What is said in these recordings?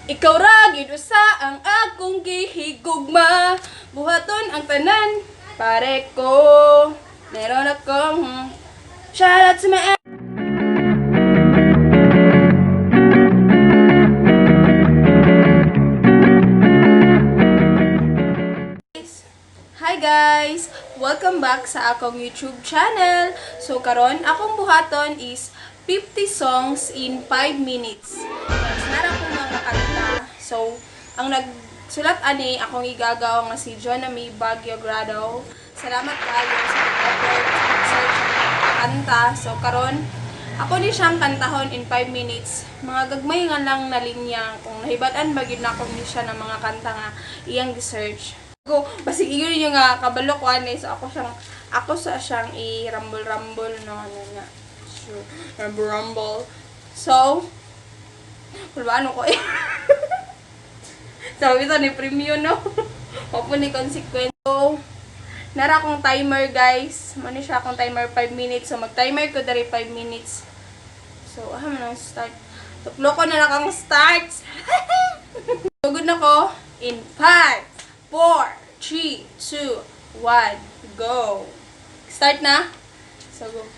Ikaw ra gyud usa ang akong gihigugma. Buhaton ang tanan pare ko. Meron akong shout out to my Hi guys! Welcome back sa akong YouTube channel. So karon akong buhaton is 50 songs in 5 minutes. Yes, nara akong mga kanta. So ang nagsulat ani akong igagaw nga si Jonamy Baguio Grado. Salamat kaayo sa pag-upload, sa pag-search ng kanta. So karon ako ni siyang kantahon in 5 minutes. Mga gagmay nga lang na linya kung nahibal-an ba gyud nako ni siya ng mga kanta nga iyang gi-search. Go, basig ingon ninyo nga kabalo ko ani, so ako sa siyang i-rumble-rumble, no, ano nga. So, rumble rumble. So, ano ko eh. So, ito ni premium, no. Opo ni consequence. So, nara akong timer, guys. Mano siya akong timer 5 minutes. So, mag-timer ko dari 5 minutes. So, ah, man ang start. Tuklo ko na lang ang start. Sugod na ko in 5, 4, 3, 2, 1, go. Start na? So, go.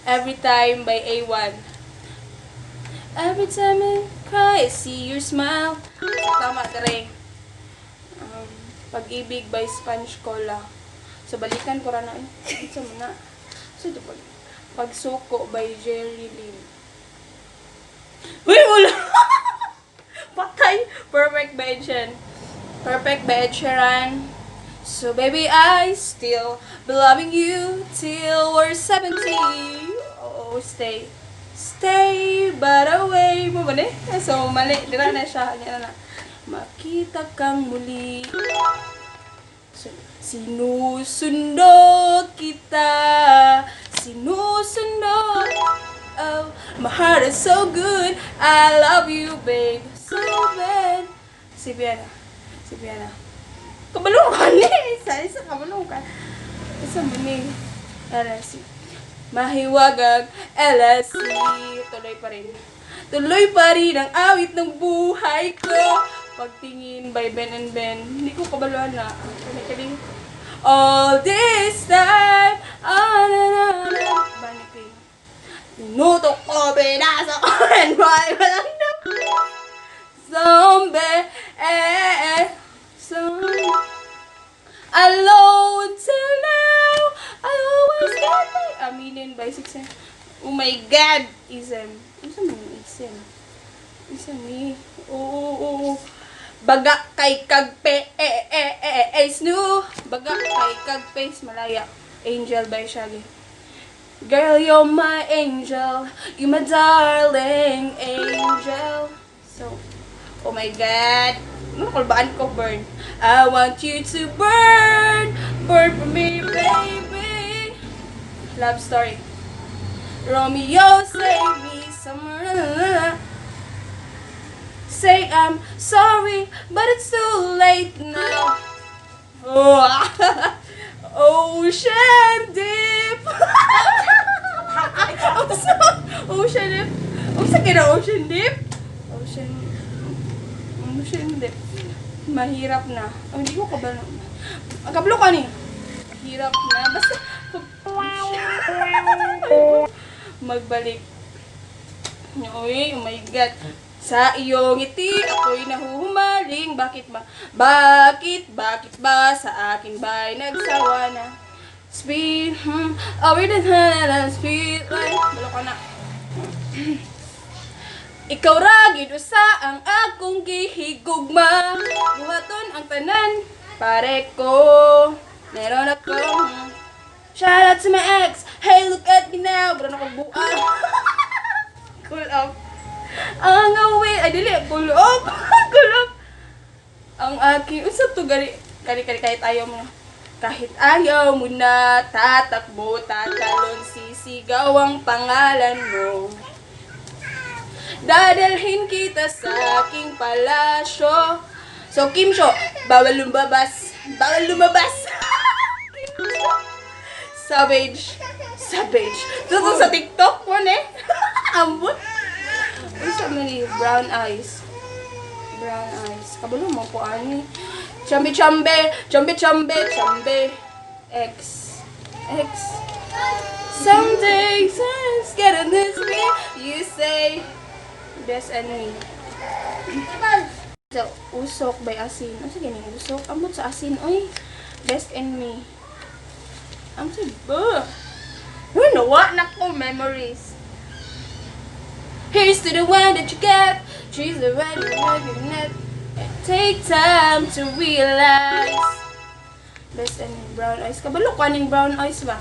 "Every Time" by A1. Every time I cry, I see your smile. So, tama, dere. "Pag-ibig" by Sponge Cola. So, balikan ko ra na eh. Sa mo na. So, ito "Pagsuko" by Jerry Lynn. Uy, wala! Patay! "Perfect" by Ed Sheeran. "Perfect" by Ed Sheeran. So, baby, I still be loving you till we're 70. Oo, "Stay. Stay, but away." Mo ba ni? So, mali. Dira na siya. Yan na. "Makita kang muli." So, sinusundo kita. Sinusundo. Oh, my heart is so good. I love you, babe. So bad. Si Biana. Si Biana. Kabalo ka ni. Isa, isa, kabalo ka. Isa mo ni. LSC. Mahiwagang LSC. Tuloy pa rin. Tuloy pa rin ang awit ng buhay ko. "Pagtingin" by Ben and Ben. Hindi ko kabaluan na. Kani kani. All this time. Ah, na, na, na. Bunny Ping. Tinutok ko, pinaso ko, and why walang na. Zombie, eh, eh, zombie. Alone till now, I always get my "Aminin" by Six. Oh my God! Ism. Ano sa mga ism? Ism ni. Oo, oo, oo. Baga kay kagpe, eh, eh, eh, eh, snu. Baga kay kagpe, Malaya. "Angel" by Shaggy. Girl, you're my angel. You're my darling angel. So, oh my God. Ano kulbaan ko, "Burn"? I want you to burn. Burn for me, baby. "Love Story." Romeo, save me somewhere. Say I'm sorry, but it's too late now. Oh, "Ocean Deep." "Ocean Deep." Unsa kina "Ocean Deep"? "Ocean Deep." Mahirap na. Oh, hindi ko kabalo. Ang kabalo ka ni. Mahirap na. Basta magbalik. Uy, oh my God. Sa iyong ngiti, ako'y nahuhumaling. Bakit ba? Bakit? Bakit ba? Sa akin ba'y nagsawa na? Speed, oh, we did speed light. Balo ka na. Ikaw ra gyud usa ang akong gihigugma. Buhaton ang tanan pare ko. Meron akong shout out to my ex. Hey, look at me now. Bro na kong buang. Cool off. Ang away, ay dili, cool off. Cool off. Ang aking, unsa to gani? Kani kani kahit ayaw mo na. Kahit ayaw mo na, tatakbo, tatalon, sisigaw ang pangalan mo. Dadalhin kita sa aking palasyo. So, Kim Chiu, bawal lumabas. Bawal lumabas. Kim Chiu. Savage. Savage. Ito sa TikTok mo eh. Ambot. Unsa man ni "Brown Eyes"? Brown Eyes. Kabalo mo ko ani. Chambe chambe, chambe chambe, chambe. X. X. Some days I'm scared of this me. You say best enemy. Sa Usok by Asin. Ano sa ganing Usok? Amot sa Asin, oy. Best enemy. Am sa ba? Uy, nawa na ko memories. Here's to the one that you get. She's the one you love you net. Take time to realize. Best enemy, Brown Eyes. Kabalo ko aning Brown Eyes ba?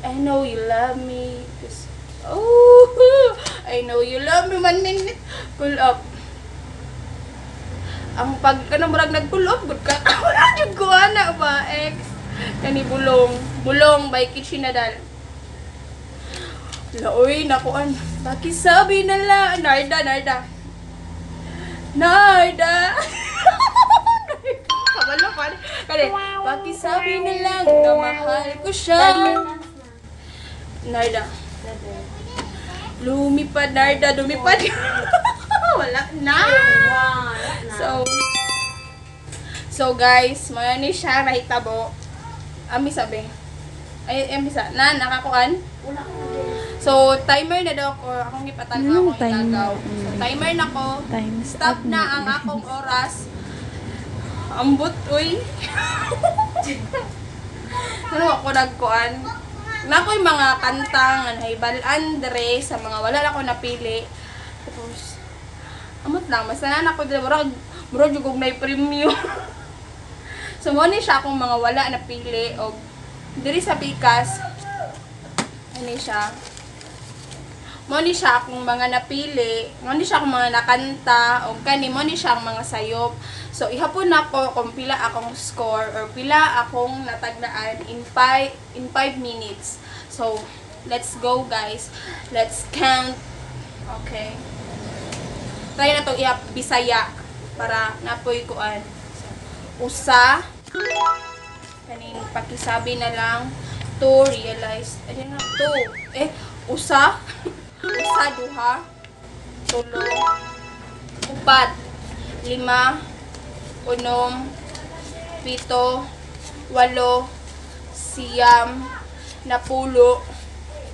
I know you love me. 'Cause, oh, I know you love me. 1 minute. Pull up. Ang pag, kanang murag nag-pull up, good ka. Wala jud ko ana ba, ex. Kani Bulong. Bulong by Kitchie Nadal. Laoy, nakuan. Pakisabi na lang. Narda, Narda. Narda. Kabalo pa. Kani, pakisabi na lang na mahal ko siya. Narda. Lumipad, Narda, lumipad. Wala na. So guys, mao ni siya nahitabo. Ami sabi. Ay, ami sa, na, nakakuan? So, timer na daw ko. Akong gipatanaw, Anong akong timer? itagaw. So, timer na ko. Times Stop up na ang akong oras. Ambot, uy. Ano ako nagkuan? Na ako'y mga kanta nga nahibal Andre sa mga wala na ako napili. Tapos, amot lang, basta na ako dira murag jud kog nay premyo. So mo ni siya akong mga wala napili og diri sa pikas ano siya. Mo ni siya akong mga napili, mo ni siya akong mga nakanta, og kani mo ni siya ang mga sayop. So ihapon nako kung pila akong score or pila akong natagnaan in 5 minutes. So let's go, guys. Let's count. Okay. Try na to ihap Bisaya para napoy kuan. So, usa, kaning Pakisabi na Lang. Two, Realize. Ayun na, two. Eh, usa. Usa, duha, tulo, upat, lima, unom, pito, walo, siyam, napulo,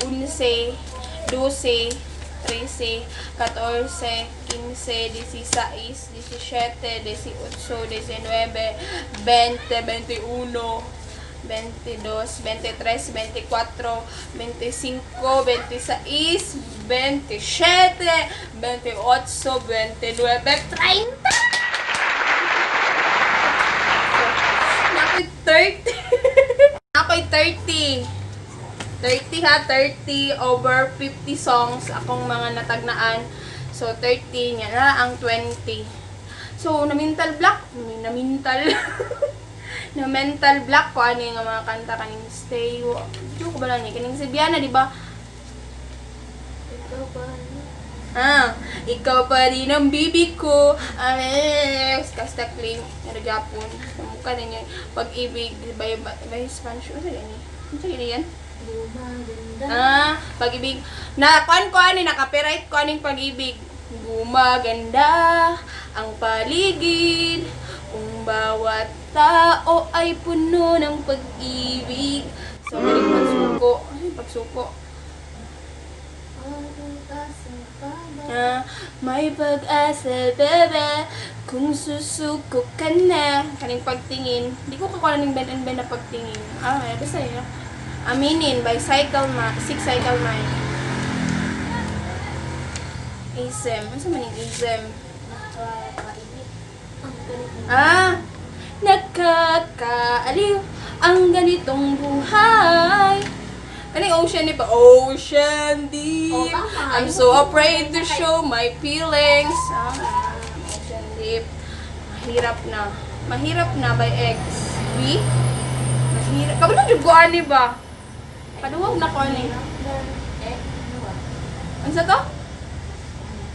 11, 12, 13, 14, 15, 16, 17, 18, 19, 20, 21, 22, 23, 24, 25, 26, 27, 28, 29, 30! Nakoy 30. Nakoy 30. 30 ha, 30 over 50 songs akong mga natagnaan. So, 30 niya na ang 20. So, na mental block, na mental block ko ano yung mga kanta kaning Stay. Di ko ba ni kaning Sibiana, di ba? Ikaw pa. Ah, ikaw pa rin ang bibi ko. Alex, kasta claim. Nagyapon. Sa mukha ninyo. Pag-ibig, by Spanish. Ano sa gani? Ano sa gani yan? Gumaganda. Ah, Pag-ibig. Na, kuan ko ani, na-copyright ko aning Pag-ibig. Gumaganda ang paligid kung bawat tao ay puno ng pag-ibig. So, galing Pagsuko. Ano yung Pagsuko? Pag-asa pa ba? Ah, may pag-asa, bebe, kung susuko ka na. Kaning Pagtingin. Hindi ko kakuha ng Ben and Ben na Pagtingin. Ah, ay, basta yun. Aminin by Cycle Ma, Six Cycle Mind. Ism. Ano sa maning Ism? Nakakainit. Ang ganitong Ah, nakakaaliw ang ganitong buhay. Kaning Ocean Deep? Ocean Deep. Oh, tama. I'm so afraid to show my feelings. Ah, Ocean Deep. Mahirap na. Mahirap na by X. V. Mahirap. Kabalo jud ko ani ba? Paduwag na ko ani. Eh, ano ba? Ano sa to?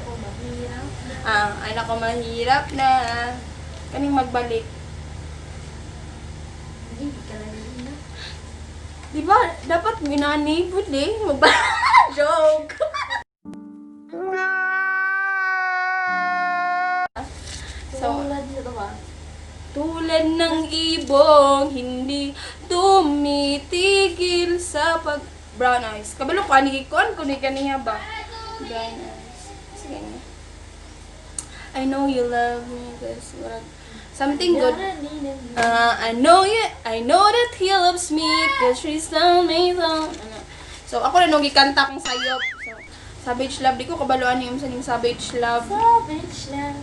Ako mahirap. Ah, ay nako, mahirap na. Kaning Magbalik. Hindi ka na na. Di ba, dapat ginani, pwede. Joke! So, Tulad nito ba? Tulad ng ibong hindi tumitigil sa pag. Brown Eyes. Kabalo ko, ani kuan ko ni kaniya ba? Brown Eyes. Sige niya. I know you love me 'cause murag something good. I know you, I know that he loves me 'cause she's so amazing. Ano. So, ako na nung gikanta kong sayop. So, Savage Love. Di ko kabaloan yung sa ning Savage Love. Savage love.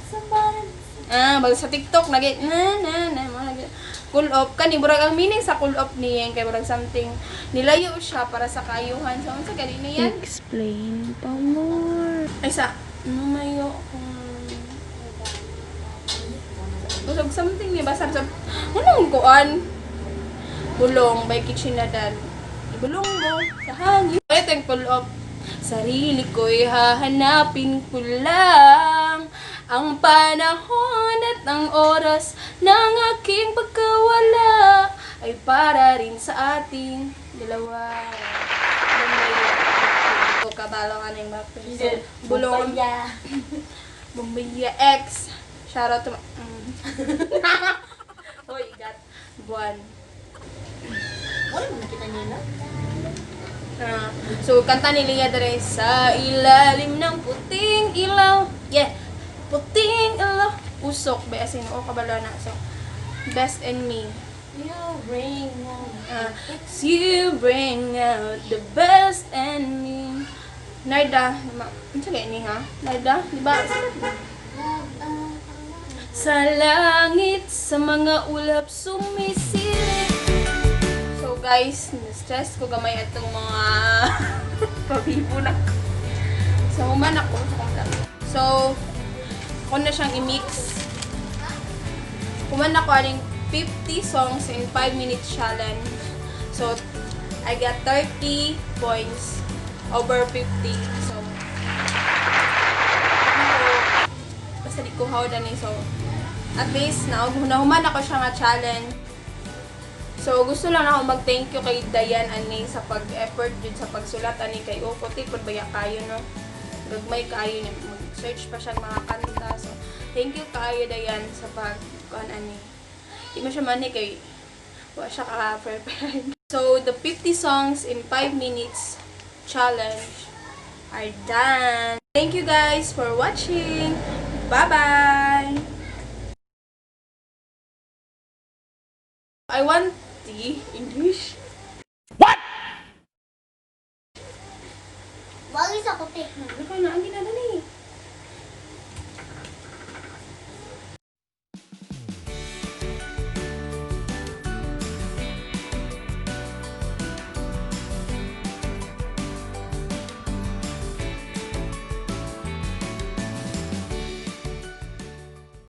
Somebody. Ah, bago sa TikTok lagi na na na mga lagi. Cool off kani murag ang meaning sa cool off niya kay murag something nilayo siya para sa kaayuhan. So unsa gani na yan? Explain pa more. Ay sa lumayo kung busog something ni basta sa anong kuan? Bulong by Kitchen Nadal. Ibulong mo sa hangin. Ito yung pull off. Sarili ko'y hahanapin ko lang ang panahon at ang oras ng aking pagkawala ay para rin sa ating dalawa. Lumayo. Ko kabalo ka ng back. So, bulong Bumbaya. Bumbaya X. Shoutout to. Hoy, got buwan. Wala mo nakita niya na? Ah, so, kanta ni Lia Dere, "Sa ilalim ng puting ilaw." Yeah, puting ilaw. Usok, ba as in, o kabalo na. So, Best in Me. You bring out. Ah, you bring out the best in me. Narda, ano sa ni ha? Narda, di ba? Sa langit, sa mga ulap sumisilip. So guys, na-stress ko gamay atong mga pabibo na ko. So, human ako sa kong vlog. So, ako na siyang i-mix. Human ako aning 50 songs in 5 minute challenge. So, I got 30 points over 50. So, ako, basta di ko hawd ani. So, at least, nahuman ako siya nga challenge. So, gusto lang ako mag-thank you kay Dayan ani sa pag-effort jud sa pagsulat ani kay Uko. Tipod baya kayo, no? Gagmay kaayo niya. Mag-search pa siya ng mga kanta. So, thank you kaayo, Dayan, sa pag kuan ani. Di mo siya mani kay wa siya ka-prepared. So, the 50 songs in 5 minutes challenge are done. Thank you guys for watching. Bye-bye! I want the English. Wag sa kote. Ano ka na?